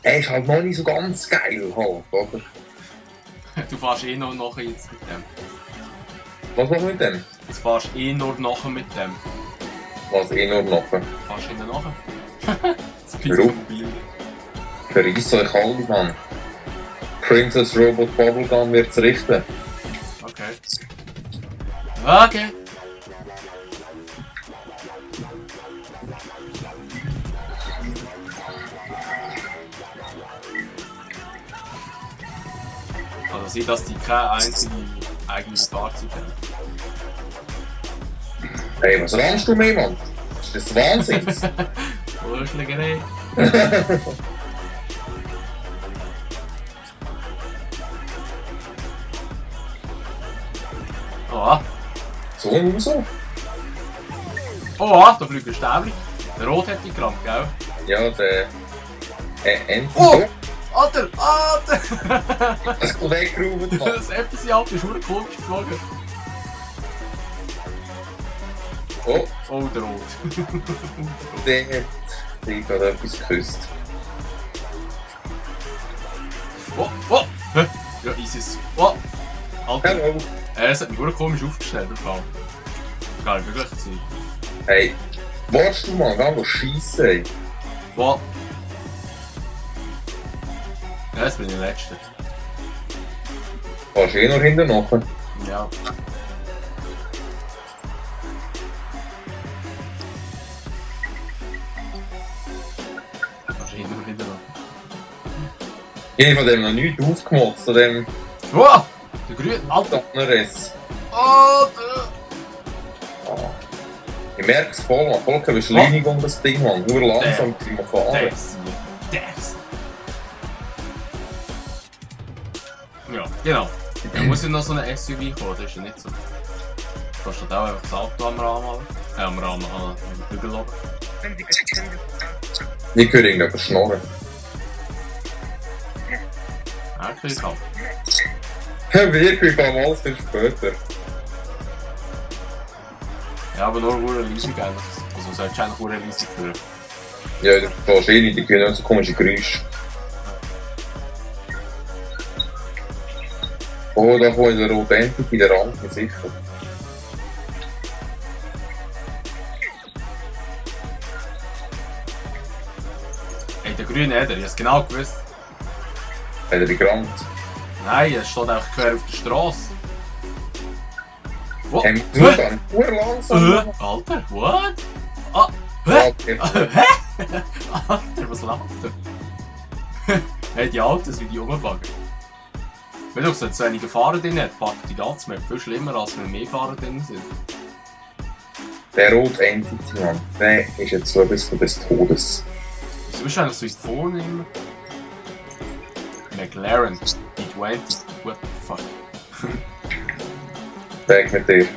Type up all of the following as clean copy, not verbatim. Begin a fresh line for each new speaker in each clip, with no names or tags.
Er ist halt noch nicht so ganz geil, halt, oder?
Du fährst eh noch nachher jetzt mit dem.
Was machen wir mit dem?
Jetzt fährst eh nur nachher mit dem.
Was nur nachher?
Fährst du nachher? Das
Warum?
Mobil.
Verreiss euch alle, Mann. Princess Robot Bubblegum wird's richten.
Okay. Okay. Also sieht, dass die keine einzige eigenes Fahrzeug haben.
Hey, was rennst du mir, Mann? Das ist das Wahnsinn.
Urschlägerei. Oh.
So und so.
Oh, da fliegt ein Stäbli. Der Rot hat die gerammt, gell?
Ja, der... endlich.
Oh! Alter! Alter!
Das ist weggeraubt, Mann.
Das etwas ja, ist nur komisch geflogen.
Oh,
Oh, der Rot.
der hat sich gerade etwas geküsst.
Oh, oh! Hä? Ja, ist es. Oh! Alter!
Hallo.
Es hat mich nur komisch aufgestellt, der Fall. Das kann nicht möglich sein.
Hey, warst du mal, geh schiessen, ey.
Was? Ja, jetzt bin ich der Letzte.
Kannst du eh noch hinten nachher?
Ja. Kannst du hinten wieder noch.
Ich habe von dem noch nichts aufgemotzt, an dem
Wow! Der Grün, Alter!
Donneres.
Alter!
Ah. Ich merke es voll, man. Voll keine Beschleunigung, das Ding, man. Nur langsam kann man fahren.
Das! Ja, genau. Da muss ja noch so eine SUV kommen, das ist ja nicht so. Du kannst auch einfach das Auto am Rahmen haben. Am Rahmen, am Bügel oben.
Ich höre irgendjemand schnurren.
Ja, krieg ich halt.
Wirklich, ich alles viel später.
Ja, aber nur eine Leisung eigentlich. Also solltest du eigentlich nur eine Leisung führen.
Ja, das ist wahrscheinlich, die können so komische Geräusche. Oh, da kommt der rote Entity, der Rampe, sicher.
Ey, der grüne Eder, ich hab's genau gewusst.
Hat er die gerammt?
Nein, es steht einfach quer auf der Straße. What?
Hey, du dann langsam.
Alter, what? Ah, hä?
Okay.
Hä? Alter, was lacht er? Hey, die Autos wie die rumbagen. Wenn du so wenige Fahrer drin hat, packt die ganze Map viel schlimmer, als wenn mehr Fahrer drin sind.
Der rote Entity, Mann, der ist jetzt so etwas des Todes.
Wieso bist du eigentlich so weit vorne immer? McLaren, E20, what the fuck?
Weg mit dir.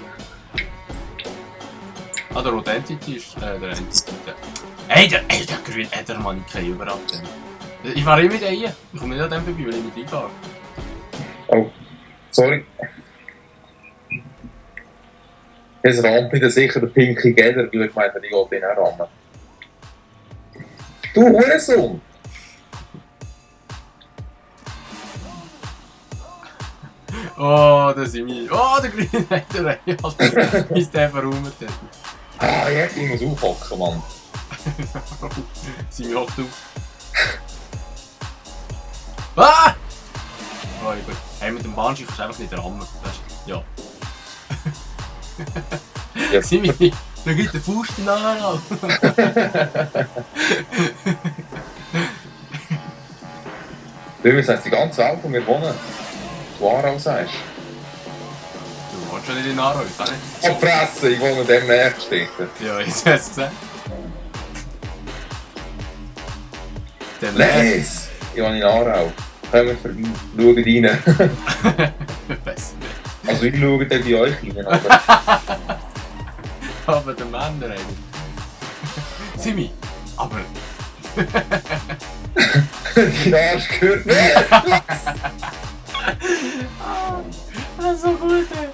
Ah, der rote Entity ist der Entity. Ey, der grüne Eder, Mann, ich kann überall den. Ich fahre immer hier. Ich komme nicht an dem vorbei, weil ich mit reinfahre.
Oh, sorry. Jetzt rammt wieder sicher der pinke Geder, weil ich meinte, ich wollte ihn auch rammen. Du Hurensohn!
Oh, der Simii. Oh, der grüne Eder, ey, Alter. Wie ist der verräumt hat.
Ah, jetzt ich muss aufhocken, Mann.
Simii hockt auf. Ah! Oh, gut. Hey, mit dem Bahnschiff kannst du einfach nicht rammen. Ja.
Ja.
Simii, da geht der Fuß nachher an.
Das heisst, die ganze Welt, wo wir wohnen, du Aarau sagst.
Du wohnst schon nicht in Aarau, ich kann nicht.
Oh, Fresse, ich wohne dem nächsten.
Ja, jetzt hast du es gesehen. Der
Les! Ich wohne in Aarau. Kommen vorbei, schaut rein.
Weiss nicht.
Also ich schaue dann bei euch rein, aber...
Aber der Männer eigentlich. Simii, aber...
Die Arsch gehört nicht!
Das ist so gut, ey.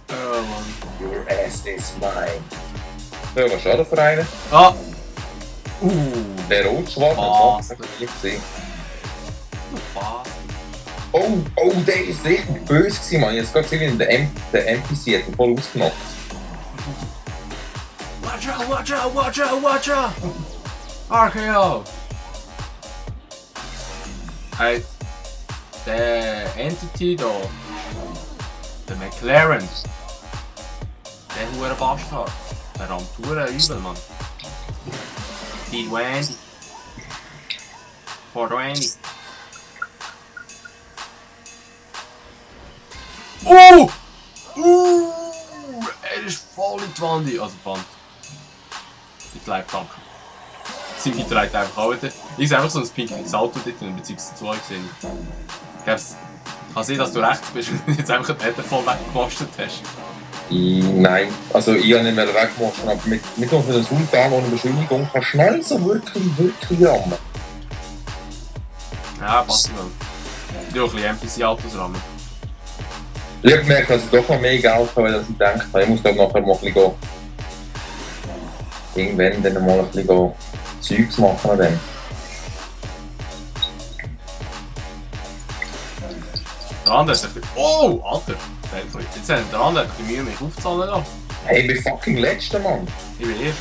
Oh Mann.
Your ass is mine. Ja, was ist das für einen?
Ah!
Der Rotschwarz, das habe ich nie gesehen.
Was?
Oh, der ist richtig böse gewesen, Mann. Jetzt gerade gesehen, der NPC hat ihn voll ausgenockt.
Watch out! RKO! Hey, der Entity da, der McLaren, der hure Bastard, der rammt hure übel, Mann. Die Wendy. For Wendy. Er ist voll in die Wand. Also die Wand. Die Leitbank. Simii trägt einfach auch wieder. Ich sehe einfach so ein pinkiges Auto dort in beziehungsweise 2 gesehen. Kann sein, dass du rechts bist und jetzt einfach den Meter voll weggemostet hast.
Nein, also ich habe nicht mehr weggemossen, aber mit uns mit einem Sultan ohne Beschleunigung kann schnell so wirklich rammen.
Ja, passt mal. Ich will ein bisschen NPC-Autos rammen.
Ich habe gemerkt, dass ich doch noch mehr Geld habe, als ich gedacht habe. Ich muss glaube nachher mal ein bisschen irgendwann dann mal ein bisschen Zeugs machen an dem.
Der andere hat ein bisschen... Oh, Alter! Jetzt hat der andere ein bisschen Mühe, mich aufzahlen lassen.
Hey, ich bin fucking Letzter, Mann.
Ich bin erst.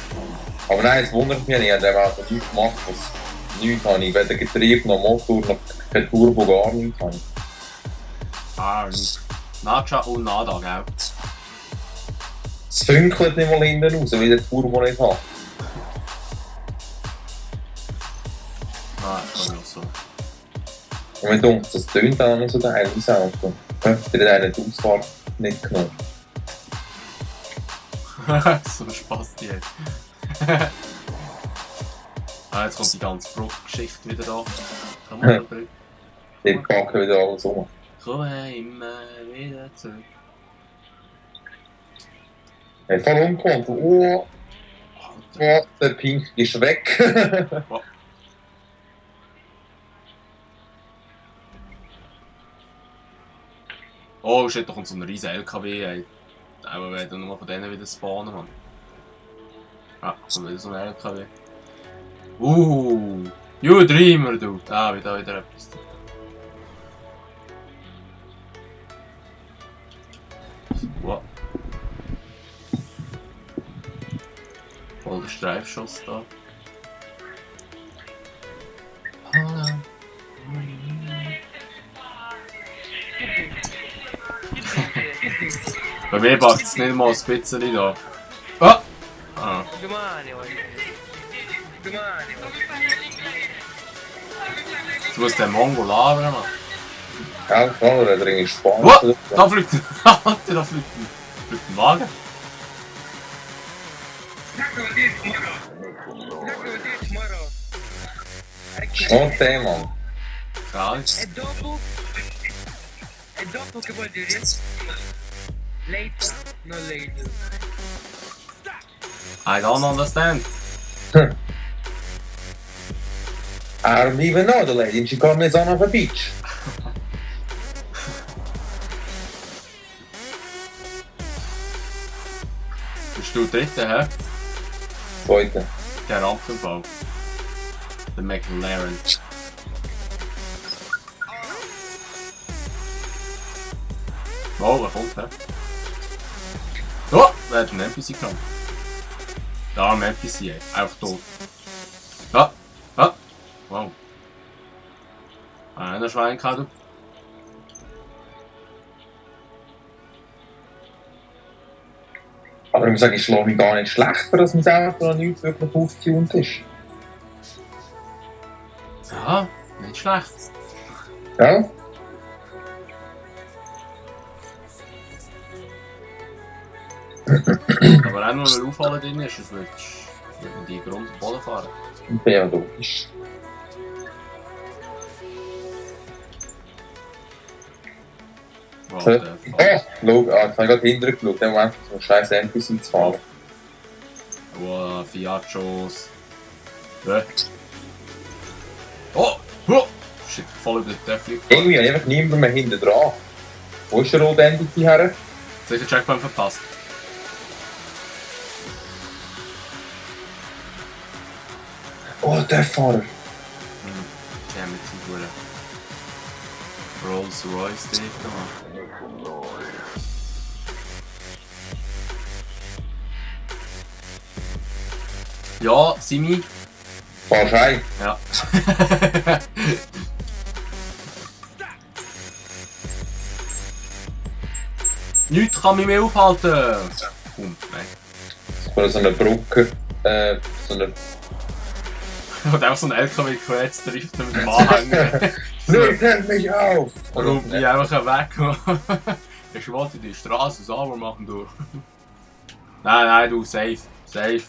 Aber nein, es wundert mich nicht, ich habe einfach nichts gemacht, nichts habe ich. Weder Getriebe noch Motor noch kein Turbo, gar nichts habe ich.
Ah, nicht. Nacha und Nada, gell?
Es funkelt nicht mal hinten raus, weil ich den Turbo nicht habe.
Ah, das kann ich auch so.
Und mir denkt, das tönt auch nicht so geil wie das Auto. Der hat einen die Ausfahrt nicht genommen.
So ein Spaß, die hat. Ah, jetzt kommt die ganze Bruchgeschichte wieder da. Komm mal rüber.
Die packen wieder alles um.
Komm immer wieder zurück.
Er hat voll umgekommen. Oh, der Pink ist weg.
Oh shit, da kommt so ein riesen LKW, ey. Aber wir werden nur von denen wieder spawnen, Mann. Ah, kommt wieder so ein LKW. You Dreamer, du! Ah, wieder etwas. Wow. Voll der Streifschuss da. Bei mir backt es nicht mal ein bisschen da. Ah! Jetzt muss der Mongo labern, Mann.
Ja, voll, der dringend Spaß.
Oh, da fliegt da fliegt ein Wagen.
Und der Mann.
Krass.
É dopo che vuol dire? Later, not later.
I don't understand.
I don't even know the lady, and she called me son of a bitch.
Bist du dritte, hä?
Zweite.
Der Rampenbau. Der McLaren. Oh, wer kommt, hä? Oh, wer hat einen NPC genommen? Der arme NPC, ey. Einfach tot. Wow. Einer Schwein kann du.
Aber ich muss sagen, ich schlage mich gar nicht schlechter, dass mein Auto noch nicht wirklich aufgetuned ist.
Ja, nicht schlecht.
Ja?
Aber auch nur, wenn Auffallen drin ist, sonst würdest du die Grund und Boden fahren.
Ja, logisch.
Wow,
Ja,
der
schau, ich habe gerade hinterher geschaut, der Moment, so einen scheiß NPC zu fahren.
Wow, Fiachos. Ja. Oh! Shit, voll über den Töffel gefahren.
Irgendwie habe ich einfach niemand mehr hinten dran. Wo ist der rote Entity her?
Sicher Checkpoint verpasst.
Oh, der Fahrer.
Der mit seinem Rolls Royce Ding da. Ja, Simii.
Fahrst ein?
Ja. Nichts kann mich mehr aufhalten. Nein.
Oder so eine Brücke, so eine...
Und einfach so ein LKW jetzt trifft mit dem Anhänger.
Nehmt mich auf!
Und die einfach weg. Ich wollte die Straße sauber machen durch. Nein, du, safe. Safe.